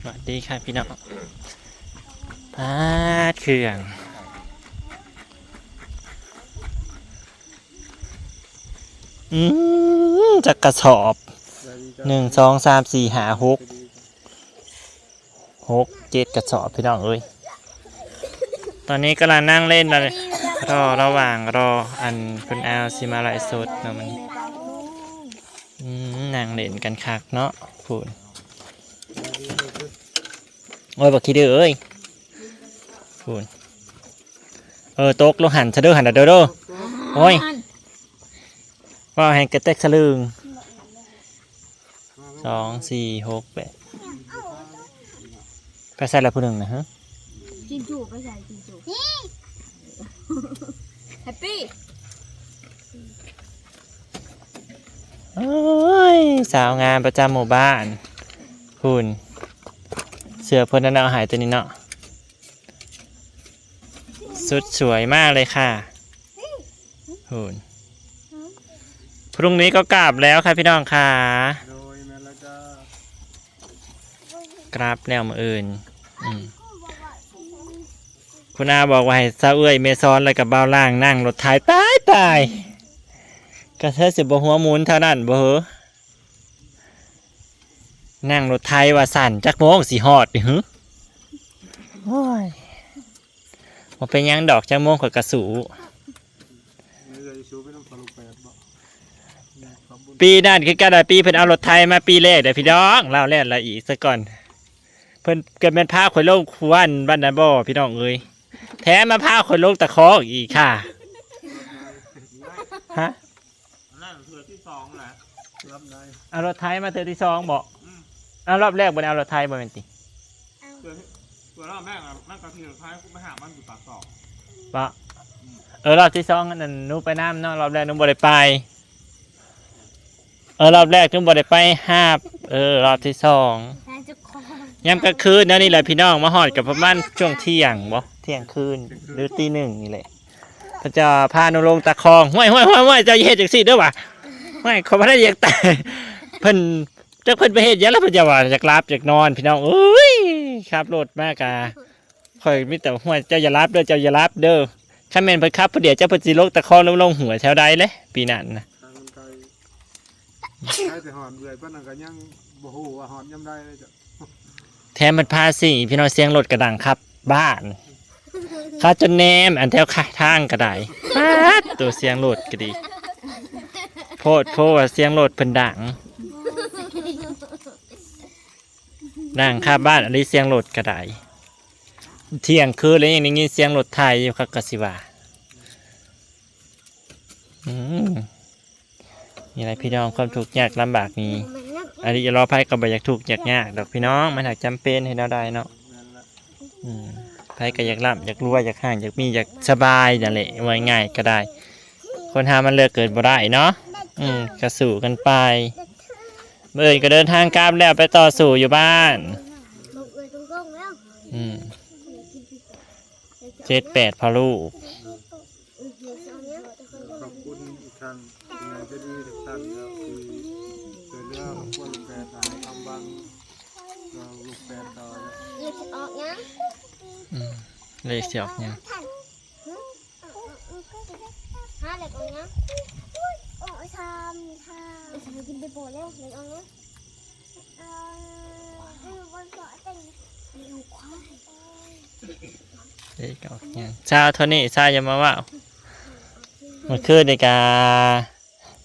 สวัสดีค่ะพี่น้อง ปาดเครื่อง อืม จักกระสอบ หนึ่ง สอง สาม สี่ ห้า หก หก เจ็ด กระสอบพี่น้องเอ้ย ตอนนี้กำลังนั่งเล่น รอ ระหว่างรออันคุณอาวสิมาไลฟ์สดเนาะ มัน อืม นั่งเล่นกันคักเนาะ พู้น โอ้ย บักขี้ดื้อเอ้ย พู้น เออ ตกลงหั่นซะเด้อ หั่นน่ะเด้อ เด้อ โอ้ย เว้าให้กระแตกสะลึง สอง สี่ หก แปด ไปใส่ละผู้หนึ่งนะฮะ จินจูไปใส่จินจู แฮปปี้ โอ้ย สาวงามประจำหมู่บ้าน พู้น เสื้อเพิ่นนั่นเอาหายตัวนี้เนาะ สุดสวยมากเลยค่ะ พู้น พรุ่งนี้ก็กลับแล้วค่ะพี่น้องค่ะ โดย แม่นแล้วจ้า กลับแล้วมื้ออื่น อืม คุณอาบอกว่าให้สาวเอื้อย แม่สอน แล้วก็บ่าวล่างนั่งรถไถ ตาย ตาย กะเธอสิบ่หัวหมุนเท่านั้นบ่เหรอ นั่งรถไถว่าซั่น จักโมงสิฮอดนี่หึ โอ้ย บ่เป็นหยังดอก จักโมงข้อยกะสู้ ปีนั้นคือกัน ปีเพิ่นเอารถไถมาปีแรกเด้อพี่น้อง เล่าแล้วละอีกซะก่อน เพิ่นก็แม่นพาข้อยลงควานบ้านนาบ่พี่น้องเอ้ย แถมมาพาข้อยลงตะคองอีกค่ะ ฮะ อันนั้นเทื่อที่สองแหละ เอารถไถมาเทื่อที่สองบ่ อืม เอารอบแรกบ่ได้เอารถไถบ่แม่นติ เทื่อ เทื่อรอบแรกอะ มันก็ขี่รถไถกูไปหามันอยู่ปากซอย บ่ อืม เออ รอบที่สองอันนั้นหนูไปนำเนาะ รอบแรกหนูบ่ได้ไป เออ รอบแรกหนูบ่ได้ไปหา เออ รอบที่สอง ยามกลางคืนแนวนี้แหละพี่น้อง มาฮอดก็ประมาณช่วงเที่ยงบ่ เที่ยงคืน หรือตีหนึ่งนี่แหละ เพิ่นจะพาหนูลงตะคอง "ห้วย ห้วย ห้วย ห้วย เจ้าอย่าเฮ็ดจั่งซี้เด้อ" ว่า "ห้วย ข้อยบ่ได้อยากตาย" เพิ่น จักเพิ่นไปเฮ็ดหยังแล้ว เพิ่นจะว่าอยากหลับอยากนอน พี่น้องเอ้ย ขับรถมากะ ข้อยมีแต่ "ห้วย เจ้าอย่าหลับเด้อ เจ้าอย่าหลับเด้อ" คันแม่นเพิ่นขับผู้เดียว จักเพิ่นสิลงตะคองหรือลงห้วยแถวใดแหละ ปีนั้นนะ ทางมันไกล ไกลแต่ฮอดเอื้อยปานนั้นก็ยังบ่ฮู้ว่าฮอดยามใดเลยจ้ะ แถมมันพาซิ่งอีกพี่น้อง เสียงรถกะดังคักบ้าน คักจนแนมอันแถวข้างทางกะได้ ป๊าด ตัวเสียงรถกะดี โพดโพว่าเสียงรถเพิ่นดัง ดังคักบ้านอันนี้เสียงรถกะได้ เที่ยงคืนแล้วยังได้ยินเสียงรถไถอยู่ คักกะสิว่า อืม นี่แหละพี่น้อง ความทุกข์ยากลำบากนี่ อันนี้รอไผก็บ่อยากทุกข์อยากยากดอกพี่น้อง มันหากจำเป็นเฮ็ดแนวใดเนาะ อืม ไผก็อยากร่ำอยากรวย อยากห่างอยากมี อยากสบายนั่นแหละ ว่าง่ายก็ได้ คนเฮามันเลือกเกิดบ่ได้เนาะ อืม ก็สู้กันไป มื้ออื่นก็เดินทางกลับแล้ว ไปต่อสู้อยู่บ้าน อืม เจ็ดแปดพ่อลูก ขอบคุณอีกครั้ง ผู้ใหญ่ใจดีทุกท่านครับ ที่ช่วยเหลือครอบครัวลูกแฝด ให้ความหวังกับลูกแฝดต่อ เลขสิออกหยัง อืม เลขสิออกหยัง ฮะ เลขออกหยัง ออกสาม สาม กินไปโปะแล้ว เลขออกหยัง เอ้ย ก็ออกหยัง ซาวเท่านี้ ซาวอย่ามาเว้า เมื่อคืนนี่กะ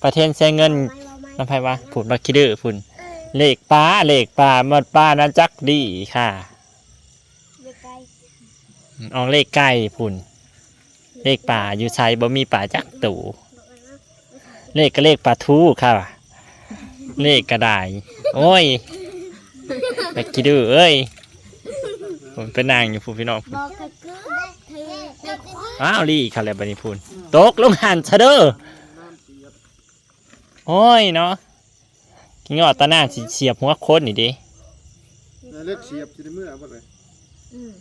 ประเทศเสียเงินนำไผวะ พู้น บักขี้ดื้อพู้น เลขปลา เลขปลา หมดปลานะจักดีค่ะ เลขไก่ ออกเลขไก่พู้น เลขปลาอยู่ไส บ่มีปลาจักโต เลขก็เลขปลาทูค่ะ เลขก็ได้ โอ้ย บักขี้ดื้อเอ้ย พู้นไปนั่งอยู่พู้นพี่น้องพู้น บอกก็คือ อ้าว ลีค่ะแล้วบัดนี้พู้น ตกลงหั่นซะเด้อ โอ้ยเนาะ ยอดตะนางสิเสียบหัวคนนี่เด้ เล็กเสียบสิได้เมือบ่เลย อืม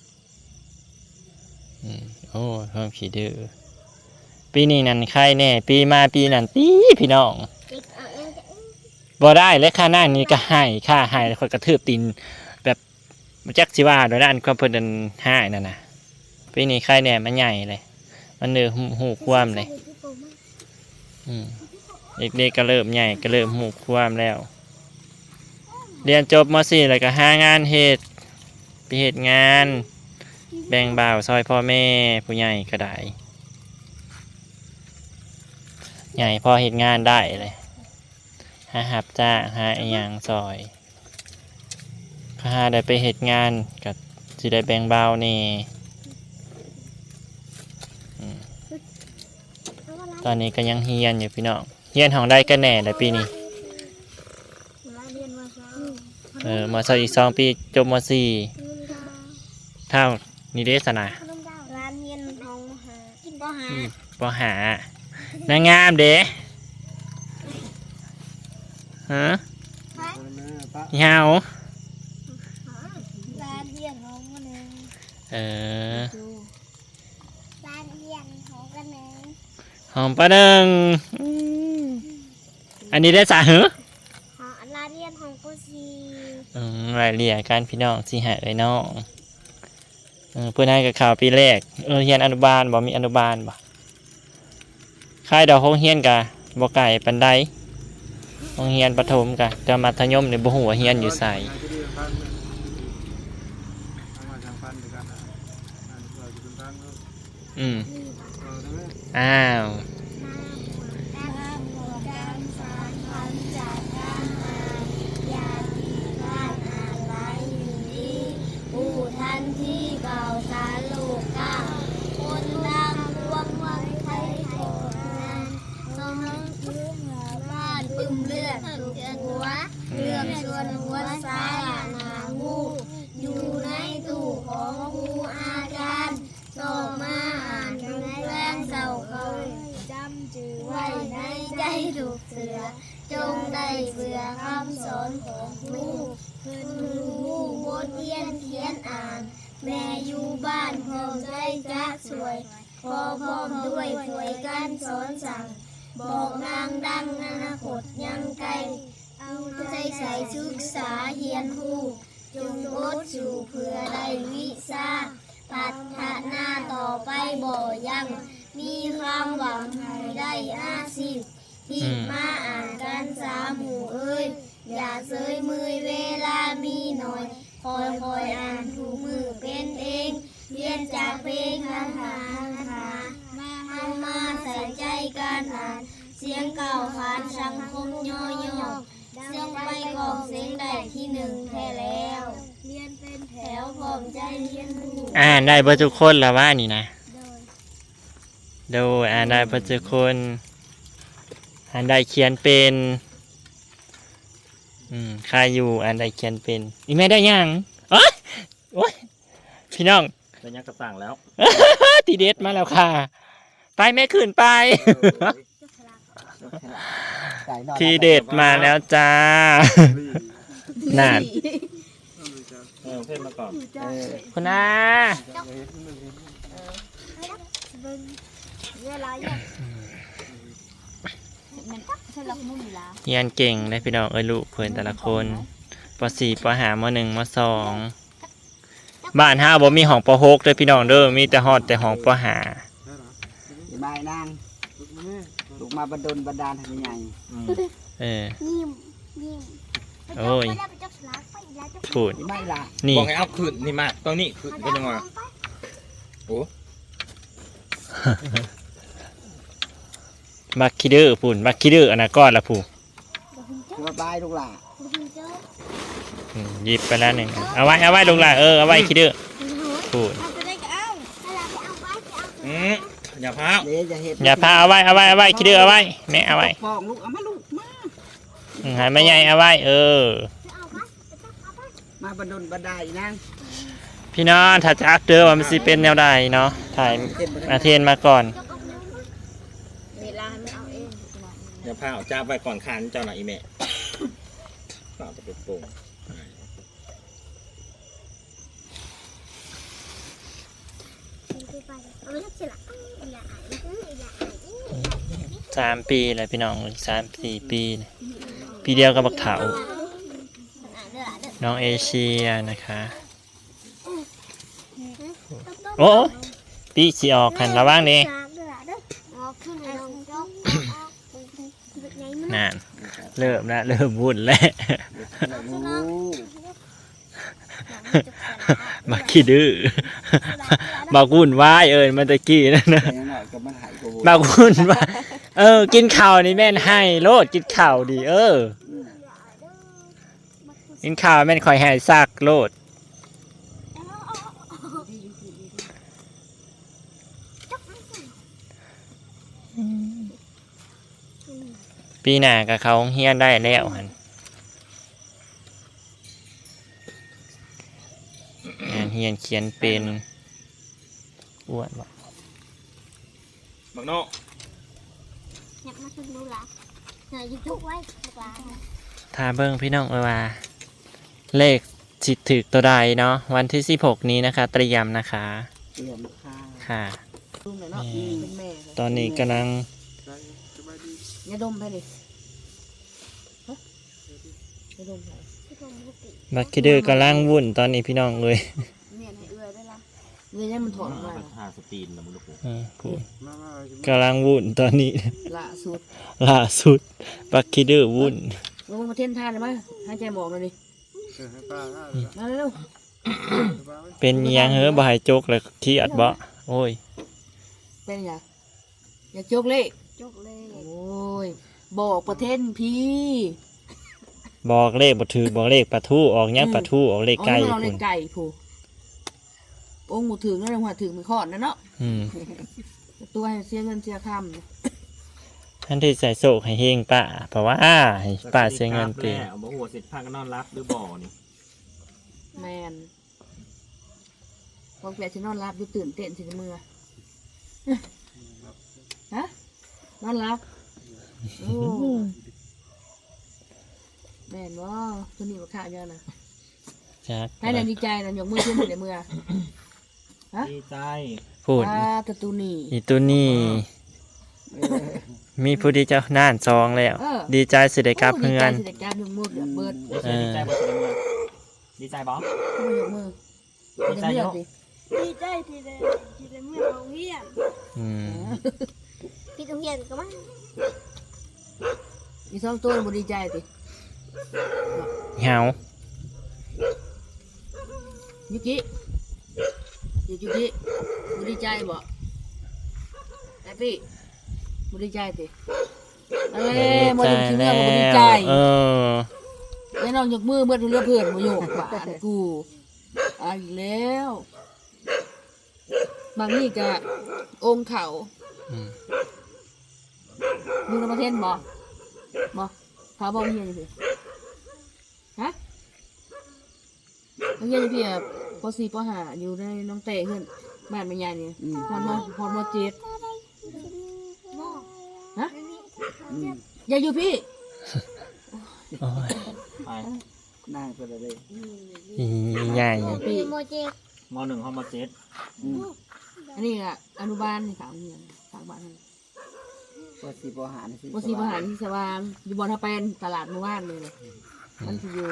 อืม โอ้ เพิ่มขี้ดื้อ ปีนี้นั่นไข่แน่ ปีมาปีนั่นติพี่น้อง บ่ได้เลยค่ะ นางนี่ก็ให้ค่ะ ให้แล้วข้อยกระทืบตีนแบบ ບໍ່ຈັກຊິວ່າດອກນະ ອັນຄວາມເພິ່ນນັ້ນຮ້າຍນັ້ນນະ. ປີນີ້ໄຄແດ່ ມັນໃຫຍ່ເລີຍ ມັນເລີ່ມຮູ້ຄວາມເລີຍ. ອືມ ເດັກໆກໍເລີ່ມໃຫຍ່ ກໍເລີ່ມຮູ້ຄວາມແລ້ວ. ຮຽນຈົບ ມ.ສີ່ ແລ້ວກໍຫາງານເຮັດ ໄປເຮັດງານ ແບ່ງເບົາຊ່ອຍພໍ່ແມ່. ຜູ້ໃຫຍ່ກໍໄດ້ ໃຫຍ່ພໍເຮັດງານໄດ້ເລີຍ ຫາຮັບຈ້າງ ຫາອີ່ຫຍັງຊ່ອຍ. ຖ້າຫາໄດ້ໄປເຮັດງານກໍຊິໄດ້ແບ່ງເບົາແດ່. ອືມ ຕອນນີ້ກໍຍັງຮຽນຢູ່ພີ່ນ້ອງ. ຮຽນຫ້ອງໃດກັນແດ່ລະປີນີ້? ຮຽນ ມ.ຊາວ ເອີ ມ.ຊາວ ອີກສອງປີ ຈົບ ມ.ສີ່. ທ້າວນີ້ເດ້ຊັ້ນນະ ຮຽນຫ້ອງ ມ.ຫ້າ ປ.ຫ້າ ອືມ ປ.ຫ້າ. ນາງງາມເດ້? ຮະ? ເຮົາ ຫຼານຮຽນຫ້ອງ ມ.ໜຶ່ງ. ເອີ ຫຼານຮຽນຫ້ອງ ປ.ໜຶ່ງ ຫ້ອງ ປ.ໜຶ່ງ. ອືມ ອັນນີ້ໄດ້ສະຫື? ຫຼານຮຽນຫ້ອງ ປ.ສີ່. ອືມ ໄລ່ເລ່ຍກັນພີ່ນ້ອງ ຊິໃຫ້ເອື້ອຍນ້ອງ. ເອີ ເພິ່ນໃຫ້ກໍເຂົ້າປີແລກ. ເອີ ຮຽນອະນຸບານບໍ່? ມີອະນຸບານບໍ່? ຄາຍດອກ ໂຮງຮຽນກະບໍ່ໄກປານໃດ ໂຮງຮຽນປະຖົມກະ ແຕ່ມັດທະຍົມນີ້ບໍ່ຮູ້ວ່າຮຽນຢູ່ໃສ. ອືມ ອ້າວ ຜູ້ທັນທີ່ເກົ່າສານໂລກກ້າ ຄົນລາງພວງມາໄທຂໍງານ ສະເໝີຄືເມືອບ້ານປຶ້ມເລືອດທຸກຫົວ ເລື່ອງສ່ວນຫົວສາລະໜ້າຮູ້ ຢູ່ໃນຕູ້ຂອງຄູອາຈານ ຊອກມາອ່ານທຸກແລງເຊົ້າຄ່ຳ ຈຳຈື່ໄວ້ໃນໃຈທຸກເທື່ອ ຈົ່ງໄດ້ເຊື່ອຄຳສອນຂອງຄູ ເພິ່ນຮູ້ບົດຮຽນຂຽນອ່ານ ແມ່ຢູ່ບ້ານພ້ອມໃຈຈະຊ່ວຍ ພໍພ້ອມດ້ວຍຊ່ວຍກັນສອນສັ່ງ ບອກນາງດັງອະນາຄົດຍັງໄກ ເອົາໃຈໃສ່ສຶກສາຮຽນຮູ້ ຈົ່ງອົດສູ້ເພື່ອໄດ້ວິຊາ ພັດທະນາຕໍ່ໄປບໍ່ຢັ້ງ ມີຄວາມຫວັງໃຫ້ໄດ້ອາຊີບ ທີ່ມາອ່ານກັນສາມໝູ່ເອີຍ ຢ່າເຊີຍເມີຍເວລາມີໜ້ອຍ ຄ່ອຍໆອ່ານທຸກມື້ເປັນເອງ ຮຽນຈາກເພງຄັນຫາ ເຮົາມາໃສ່ໃຈການອ່ານ ສຽງກ້າວຂານສັງຄົມຍໍຍອກ ສຽງໄປກອງເສັງໄດ້ທີໜຶ່ງແທ້ແລ້ວ ຮຽນເປັນແຖວພ້ອມໃຈຮຽນຮູ້. ອ່ານໄດ້ເບິດທຸກຄົນລະວະນີ້ນະ? ໂດຍ ໂດຍ ອ່ານໄດ້ເບິດທຸກຄົນ ອ່ານໄດ້ຂຽນເປັນ. ອືມ ໃຄຢູ່ ອ່ານໄດ້ຂຽນເປັນ. ອີແມ່ໄດ້ຫຍັງ? ໂອ້ຍ ໂອ້ຍ ພີ່ນ້ອງ ໄດ້ຫຍັງກໍສ້າງແລ້ວ ທີເດັດມາແລ້ວຄ່າ. ໄປແມ່ ຂຶ້ນໄປ ໂອ້ຍ ທີເດັດມາແລ້ວຈ້າ. ນັ້ນ ເອີ ເພນມາກ່ອນ ເອີ ພຸ້ນນາ. ຮຽນເກັ່ງເດ້ພີ່ນ້ອງເອີຍ ລູກເພິ່ນແຕ່ລະຄົນ ປໍສີ່ ປໍຫ້າ ມໍໜຶ່ງ ມໍສອງ. ບ້ານເຮົາບໍ່ມີຫ້ອງ ປໍຫົກ ເດີພີ່ນ້ອງເດີ ມີແຕ່ຮອດແຕ່ຫ້ອງ ປໍຫ້າ. ສະບາຍນາງ ລູກມາບັນດົນບັນດານໃຫ້ແມ່ໃຫຍ່. ອືມ ເອີ ໂອ້ຍ ພຸ້ນ ນີ້ ບອກໃຫ້ເອົາຂຶ້ນນີ້ ມາຕົງນີ້ຂຶ້ນເປັນຫຍັງວະ? ໂອ້ ບັກຂີ້ດື້ພຸ້ນ ບັກຂີ້ດື້ອັນນະ ກ່ອນລະພຸ້ນ. ສະບາຍລູກຫຼ້າ. ອືມ ຫຍິບໄປແລ້ວໜຶ່ງ ເອົາໄວ້ ເອົາໄວ້ລູກຫຼ້າ ເອີ ເອົາໄວ້ຂີ້ດື້ ພຸ້ນ. ອືມ ຢ່າພາວ ເດ້ ຢ່າເຮັດ ຢ່າພາວ ເອົາໄວ້ ເອົາໄວ້ ເອົາໄວ້ຂີ້ດື້ ເອົາໄວ້ ແມ່ເອົາໄວ້ ປອງລູກ ເອົາມາລູກ ມາ. ອືມ ໃຫ້ແມ່ໃຫຍ່ເອົາໄວ້ ເອີ ມາບັນດົນບັນດາອີນາງ. ພີ່ນ້ອງ ຖ້າຈັກເດີວ່າມັນຊິເປັນແນວໃດເນາະ ຖ່າຍອາເທນມາກ່ອນ. ເວລາໃຫ້ມັນເອົາເອງ. ຢ່າພາວ ຈັບໄວ້ກ່ອນຄັນເຈົ້ານະ ອີແມ່. ພາວຈະໄປປົງ. ສາມປີແລ້ວພີ່ນ້ອງ ສາມສີ່ປີ ປີດຽວກັບບັກເຖົ້າ ນ້ອງເອເຊຍນະຄະ. ໂອ້ ປີກຊິອອກຫັ້ນ ລະວັງເດ້. ນັ້ນ ເລີ່ມລະ ເລີ່ມວຸ້ນແລ້ວ. ບັກຂີ້ດື້ ບັກວຸ້ນວາຍ ເອີ້ນມາແຕ່ກີ້ນັ້ນນະ. ບັກວຸ້ນວາຍ ເອີ ກິນເຂົ້ານີ້ແມ່ນໄຫ້ໂລດ ກິນເຂົ້ານີ້ ເອີ ກິນເຂົ້າແມ່ນຂ້ອຍໃຫ້ຊັກໂລດ. ປີໜ້າກໍເຂົ້າໂຮງຮຽນໄດ້ແລ້ວຫັ້ນ ອ່ານຮຽນຂຽນເປັນ. ອ້ວນບໍ່? ບັກໂນ ຍັກມາຊຸກລູກຫຼານ ເຮົາຈະຈຸກໄວ້ ລູກຫຼານ. ຖ້າເບິ່ງພີ່ນ້ອງເອີຍວ່າ ເລກຊິຖືກໂຕໃດເນາະ ວັນທີສິບຫົກນີ້ນະຄະ ຕຽມນະຄະ ຕຽມຄ່ະ ຄ່ະ. ລຸງແຫຼະເນາະ ແມ່ນ ເປັນແມ່ ຕອນນີ້ກຳລັງ ຢາດົມໃຜນີ້? ຮະ? ຢາດົມໃຜ? ບັກຂີ້ດື້ກຳລັງວຸ້ນຕອນນີ້ພີ່ນ້ອງເອີຍ. ແມ່ນໃຫ້ເອື້ອຍໄດ້ລະ ເອື້ອຍຍັງມັນຖອນອອກມາ ຫາສະຕີນນະ ເອີ ພຸ້ນ ກຳລັງວຸ້ນຕອນນີ້ ລ່າສຸດ ລ່າສຸດ ບັກຂີ້ດື້ວຸ້ນ. ເບິ່ງມາເທນທານມາ ຫາຍໃຈໝອກແລ້ວນີ້ ເອີ ໃຫ້ປ້າ ມາເລັວ. ເປັນຫຍັງເຮີ ບໍ່ໃຫ້ຈົກແລ້ວຄຽດບໍ່? ໂອ້ຍ ເປັນຫຍັງ? ຢາກຈົກເລກ ຈົກເລກ. ໂອ້ຍ ບອກປະເທນພີ້ ບອກເລກບໍ່ຖືກ ບອກເລກປາທູ ອອກຫຍັງ ອືມ ປາທູ ອອກເລກໄກ່ ອອກເລກໄກ່ພຸ້ນ ພຸ້ນ. ໂອ້ ບໍ່ຖືກແລ້ວ ຫວາ ຖືກມື້ຄອດນັ້ນເນາະ. ອືມ ຕົວໃຫ້ເສຍເງິນເສຍຄຳ ທັນທີ່ໃສ່ໂຊກໃຫ້ເຮງປ້າ ເພາະວ່າໃຫ້ປ້າເສຍເງິນຕິ. ບໍ່ຮູ້ວ່າຊິພາກັນນອນຫຼັບຫຼືບໍ່ນີ້. ແມ່ນ. ບາງເທື່ອຊິນອນຫຼັບຢູ່ ຕື່ນເຕັ້ນຊິໄດ້ເມືອ. ຮະ? ນອນຫຼັບ? ໂອ້ ແມ່ນບໍ່? ໂຕນີ້ບໍ່ຂາວຍາວນະ. ຈັກ ໃຜນະດີໃຈນະ ຍົກມືຂຶ້ນຊິໄດ້ເມືອ. ຮະ? ດີໃຈ. ພຸ້ນ ອ່າ ຕະຕູນີ້ ອີຕູນີ້ ມີຜູ້ດີໃຈນານສອງແລ້ວ. ເອີ ດີໃຈຊິໄດ້ກັບເຮືອນ ໂອ້ ດີໃຈຊິໄດ້ກັບ ຍົກມືເກືອບເບິດ. ເອີ ດີໃຈບໍ່? ດີໃຈບໍ່? ຄືບໍ່ຍົກມື? ດີໃຈຢູ່ ດີໃຈທີ່ໄດ້ ທີ່ໄດ້ເມືອໂຮງຮຽນ. ອືມ ເອີ ປິດໂຮງຮຽນກໍມາ. ອີກສອງໂຕບໍ່ດີໃຈຕິ? ເຫາ ຢູກິ ຢູກິ ບໍ່ດີໃຈບໍ່? ແອບປີ້ ບໍ່ດີໃຈຕິ? ເອີ ບໍ່ດີໃຈ ບໍ່ໄດ້ເມືອກໍບໍ່ດີໃຈ. ເອີ ແລ້ວນ້ອງຍົກມືເບິດ ເຫຼືອເພື່ອນບໍ່ຍົກ ບາດກູ. ເອົາອີກແລ້ວ ບາງນີ້ກະອົງເຂົາ. ອືມ ຢູ່ນຳປະເທດບໍ່? ບໍ່ ພາບໍ່ຮຽນຢູ່ພີ້. ຮະ? ໂຮງຮຽນຢູ່ພີ້ ປໍສີ່ ປໍຫ້າ ຢູ່ໃນໜອງແຕ້ ເຮືອນບ້ານແມ່ຍາຍນີ້. ອືມ ຮອດ ຮອດ ຮອດ ມໍເຈັດ. ຮະ? ອືມ ຢາກຢູ່ພີ້. ໂອ້ຍ ໄປ ນາງເພິ່ນລະເດ້ ອີ່ໃຫຍ່ ປີ ມໍເຈັດ ມໍໜຶ່ງຮອດມໍເຈັດ. ອືມ ອັນນີ້ກະອະນຸບານນີ້ ຂ້າງໂຮງຮຽນ ຂ້າງບ້ານຫັ້ນ. ປໍສີ່ ປໍຫ້າ ນີ້ ປໍສີ່ ປໍຫ້າ ນີ້ສະຫວ່າງ ຢູ່ບ່ອນເຮົາໄປຕະຫຼາດມື້ວານນີ້ນະ. ອືມ ມັນຊິຢູ່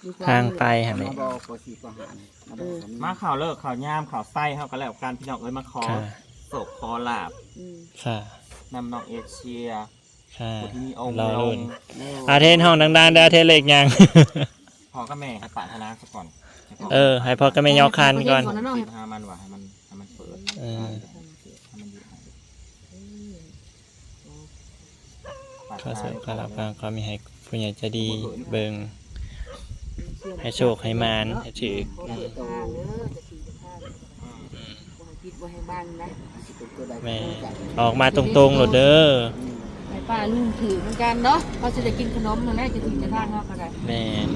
ຢູ່ທາງໄປຫັ້ນແຫຼະ ມາບອກ ປໍສີ່ ປໍຫ້າ ນີ້ ເອີ ມາເຂົ້າເລີກເຂົ້າຍາມເຂົ້າໄຊເຮົາກໍແລ້ວກັນ ພີ່ນ້ອງເອີຍ ມາຂໍ ຄ່ະ ໂຊກຂໍລາບ. ອືມ ຄ່ະ ນຳນ້ອງເອເຊຍ ຄ່ະ ຜູ້ທີ່ມີອົງລົງ. ອາເທນ ຮ້ອງດັງໆເດີ້ ອາເທນ ເລກຫຍັງ? ພໍ່ກັບແມ່ໃຫ້ປາດຖະໜາສາກ່ອນ. ເອີ ໃຫ້ພໍ່ກັບແມ່ຍໍຄານກ່ອນ ຫາມັນວ່າໃຫ້ມັນ ໃຫ້ມັນເປີດ. ເອີ ໃຫ້ມັນຢູ່ໃຫ້ ຂໍໂຊກຂໍລາບ ຂໍມີໃຫ້ຜູ້ໃຫຍ່ໃຈດີເບິ່ງ ໃຫ້ໂຊກໃຫ້ໝານ ໃຫ້ຖືກ. ອືມ ບໍ່ໃຫ້ຜິດບໍ່ໃຫ້ບັງນະ. ແມ່ນ ອອກມາຕົງໆໂລດເດີ້. ໃຫ້ປ້າລຸງຖືກເໝືອນກັນເນາະ ເຮົາຊິໄດ້ກິນຂະໜົມຫັ້ນແຫຼະ ຈະຖືກຈະທາງເຮົາກໍໄດ້. ແມ່ນ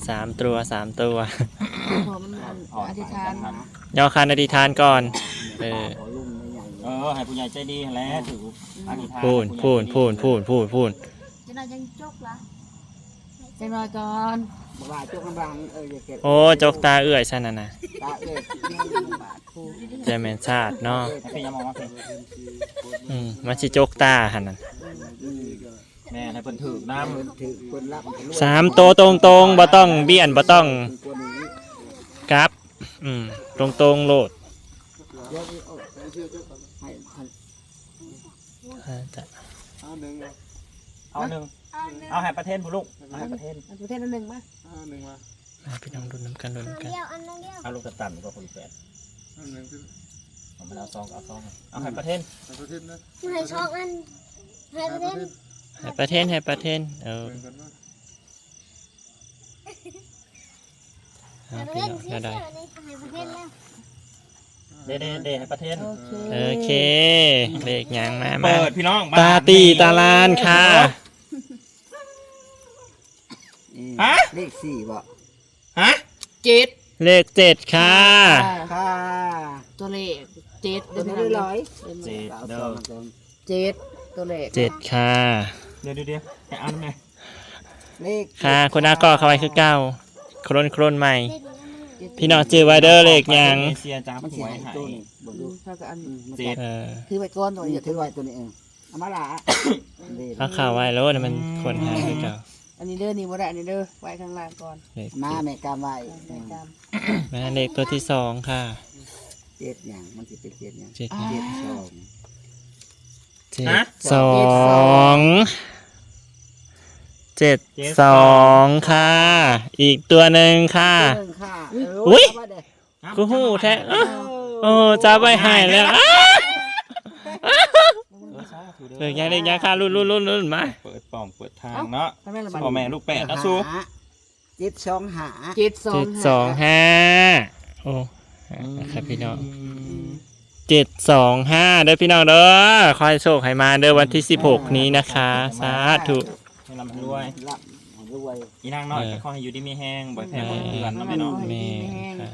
ສາມຕົວ ສາມຕົວ. ເພາະມັນອັນ ອະທິຖານ ຍໍຄານອະທິຖານກ່ອນ. ເອີ ເອີ ໃຫ້ຜູ້ໃຫຍ່ໃຈດີຫັ້ນແຫຼະຖືກ ອືມ ອະທິຖານ. ພຸ້ນ ພຸ້ນ ພຸ້ນ ພຸ້ນ ພຸ້ນ ພຸ້ນ. ຈັກໜ້ອຍຈັ່ງຈົກລະ ຈັກໜ້ອຍກ່ອນ ບໍ່ວ່າຈົກນຳຫຼັງ. ເອີ ຢ່າເກັບ ໂອ້ ຈົກຕາເອື້ອຍຊັ້ນນະ ຕາເອື້ອຍ ຈະແມ່ນຊາດເນາະ. ອືມ ມັນຊິຈົກຕາຫັ້ນນະ. ອືມ ແມ່ນ ໃຫ້ເພິ່ນຖືກນຳ ເພິ່ນຖືກ ເພິ່ນຮັບ ສາມໂຕຕົງໆ ບໍ່ຕ້ອງບຽນ ບໍ່ຕ້ອງກັບ ອືມ ຕົງໆໂລດ ໃຫ້ ເອົາໜຶ່ງ ເອົາໃຫ້ປະເທນພຸ້ນລູກ ເອົາໃຫ້ປະເທນ ປະເທນອັນໜຶ່ງມາ ເອົາໜຶ່ງມາ ອ່າ ພີ່ນ້ອງລຸ້ນນຳກັນ ລຸ້ນນຳກັນ ເອົາລູກກະຕັນກໍຄົນແປດ ເອົາມັນເອົາຊອງ ເອົາຊອງ ເອົາໃຫ້ປະເທນ ໃຫ້ປະເທນນະ ໃຫ້ຊອງອັນ ໃຫ້ປະເທນ ໃຫ້ປະເທນ ໃຫ້ປະເທນ ເອີ ໃຫ້ປະເທນ ພີ່ນ້ອງ ແນວໃດ ໃຫ້ປະເທນແລ້ວ ເດ້ໆໆ ໃຫ້ປະເທນ ໂອເຄ ໂອເຄ ເລກຫຍັງ ມາ ມາ ເປີດ ພີ່ນ້ອງ ຕາຕີຕາລານຄ່ະ ຮະ ເລກສີ່ບໍ່ ຮະ ເຈັດ ເລກເຈັດຄ່ະ ຄ່ະ ຕົວເລກເຈັດເດີ ຕົວ ພີ່ນ້ອງເດີ ເຈັດເດີ ເຈັດ ຕົວເລກເຈັດຄ່ະ ດຽວໆໆ ໃຫ້ອ່ານນຳແດ່ ເລກ ຄ່ະ ເຈັດ ຄຸນອາກໍເຂົ້າໄວ້ຄືເກົ່າ ໂຄລນ ໂຄລນໃໝ່ ເຈັດ ພີ່ນ້ອງຈື່ໄວ້ເດີ ເລກຫຍັງ ເອເຊຍຈັບຫວຍໃຫ້ ອືມ ເຈັດ ເອີ ຖືໄວ້ກ່ອນ ຕົວນີ້ ອືມ ຖືໄວ້ຕົວນີ້ ເອີ ເອົາມາລະ ເອົາເຂົ້າໄວ້ໂລດ ໃຫ້ມັນ ອືມ ຄົນຫາຄືເກົ່າ ອັນນີ້ເດີ ນີ້ບໍ່ໄດ້ ອັນນີ້ເດີ ໄວ້ຂ້າງລ່າງກ່ອນ ເລກເຈັດ ມາແມ່ກຳໄວ້ ແມ່ກຳ ມາເລກຕົວທີສອງຄ່ະ ເຈັດຫຍັງ ມັນຊິເປັນເຈັດຫຍັງ ເຈັດຫຍັງ ເຈັດສອງ ເຈັດສອງ ຮະ ເຈັດສອງ ເຈັດສອງຄ່ະ ອີກຕົວໜຶ່ງຄ່ະ ຕົວໜຶ່ງຄ່ະ ອຸ້ຍ ເອົາໄວ້ເດີ ກູຮູ້ແທ້ ເອີ ເອີ ໂອ້ ຈັບໄວ້ໃຫ້ແລ້ວ ເອີ ສາທຸເດີ ເລີກຫຍັງ ເລີກຫຍັງຄ່ະ ລຸ້ນໆໆໆ ມາ ເປີດປ່ອງເປີດທາງເນາະ ເອົ້າ ພໍ່ແມ່ລູກແປດເນາະ ສູ ເຈັດສອງຫ້າ ເຈັດສອງຫ້າ ໂອ້ ອືມ ຄັບພີ່ນ້ອງ ເຈັດສອງຫ້າເດີພີ່ນ້ອງເດີ ຂໍໃຫ້ໂຊກໃຫ້ມານເດີ ວັນທີສິບຫົກນີ້ນະຄະ ສາທຸ ໃຫ້ລ່ຳໃຫ້ລວຍ ລ່ຳໃຫ້ລວຍ ອີນາງນ້ອຍ ເອີ ກໍຂໍໃຫ້ຢູ່ດີມີແຮງ ບໍ່ໃຫ້ແພ້ບໍ່ໃຫ້ເພື່ອນເນາະແມ່ເນາະ ແມ່ນ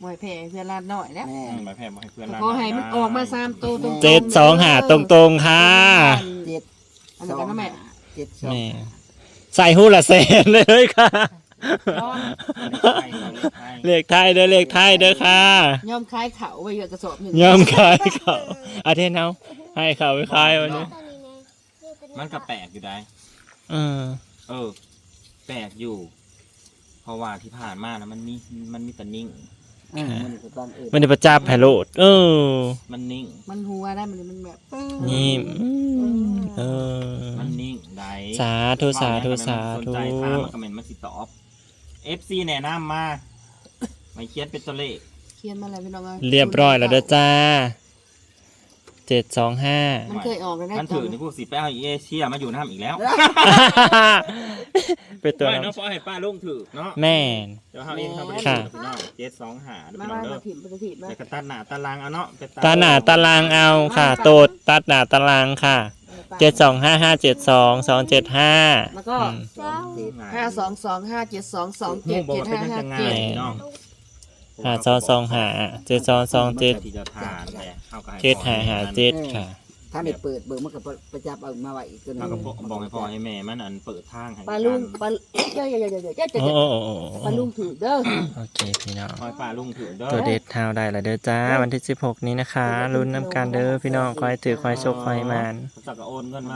ບໍ່ໃຫ້ແພ້ໃຫ້ເພື່ອນຫຼານນ້ອຍນະ ແມ່ນ ອືມ ບໍ່ໃຫ້ແພ້ບໍ່ໃຫ້ເພື່ອນຫຼານນ້ອຍ ຂໍໃຫ້ມັນອອກມາສາມໂຕຕົງໆ ເຈັດສອງຫ້າຕົງໆຄ່ະ ເຈັດ ອັນນີ້ກັນເນາະແມ່ ເຈັດສອງ ແມ່ ໃສ່ຮູລະແສນເລີຍຄ່ະ ເລກໄທເດີ ເລກໄທເດີຄ່ະ ຍອມຂາຍເຂົ້າໄວ້ເຮືອກະສອບໜຶ່ງ ຍອມຂາຍເຂົ້າ ອາເທນເຮົາໃຫ້ເຂົ້າໄປຂາຍວັນນີ້ ມັນກໍແປກຢູ່ໃດ ເອີ ເອີ ແປກຢູ່ ເພາະວ່າທີ່ຜ່ານມານະ ມັນມີ ມັນມີແຕ່ນິ້ງ ເອີ ມັນໄດ້ປະຈັບໃຫ້ໂລດ ເອີ ມັນນິ້ງ ມັນຫົວໄດ້ ມັນ ມັນແບບ ຍິ້ມ ເອີ ເອີ ມັນນິ້ງໃດ ສາທຸ ສາທຸ ສາທຸ ມັນສົນໃຈຖາມ ມັນກໍແມ່ນມັນຊິຕອບ ເອັຟຊີ ແນະນຳມາ ໃຫ້ຂຽນເປັນຕົວເລກ ຂຽນມາແລ້ວພີ່ນ້ອງເອີຍ ລຽບຮ້ອຍແລ້ວເດີຈ້າ ເຈັດສອງຫ້າ ມັນເຄີຍອອກແລ້ວນະ ຄັນຖືກນີ້ ກູຊິໄປເອົາເອເຊຍມາຢູ່ນຳອີກແລ້ວ ເປັນຕົວ ໄວ້ເນາະ ຂໍໃຫ້ປ້າລຸງຖືກເນາະ ແມ່ນ ແຕ່ວ່າເຮົາເອງເຮົາບໍ່ໄດ້ຖືກ ພີ່ນ້ອງ ເຈັດສອງຫ້າເດີ ມາ ພີ່ນ້ອງເດີ ມາ ມາ ມາ ມາ ແລ້ວກໍຕັດໜ້າຕັດຫຼັງເອົາເນາະ ຕັດໜ້າຕັດຫຼັງເອົາຄ່ະ ໂຕດຕັດໜ້າຕັດຫຼັງຄ່ະ ເຈັດສອງຫ້າ ຫ້າເຈັດສອງ ສອງເຈັດຫ້າ ແລ້ວກໍ ອືມ ຫ້າສອງສອງ ຫ້າເຈັດສອງ ສອງເຈັດເຈັດ ຫ້າຫ້າເຈັດ ພີ່ນ້ອງ ຫ້າສອງສອງຫ້າ ເຈັດສອງສອງເຈັດ ທີ່ຈະຜ່ານແຫຼະ ເຮົາກໍໃຫ້ ເຈັດຫ້າຫ້າເຈັດ ເອີ ຄ່ະ ຖ້າໄດ້ເປີດເບິ່ງ ມັນກໍໄປ ໄປຈັບເອົາມາໄວ້ອີກຕົວໜຶ່ງ ເຮົາກໍບອກໃຫ້ພໍ່ໃຫ້ແມ່ມັນ ອັນເປີດທາງໃຫ້ ປ້າລຸງ ປ້າ ໂອ້ ໂອ້ ໂອ້ ໂອ້ ປ້າລຸງຖືກເດີ ໂອເຄພີ່ນ້ອງ ຂໍໃຫ້ປ້າລຸງຖືກເດີ ຕົວເດັດເຮົາໄດ້ແລ້ວເດີຈ້າ ວັນທີສິບຫົກນີ້ນະຄະ ລຸ້ນນຳກັນເດີພີ່ນ້ອງ ຂໍໃຫ້ຖືກ ຂໍໃຫ້ໂຊກ ຂໍໃຫ້ໝານ ເຂົາເຈົ້າກໍໂອນເງິນມາ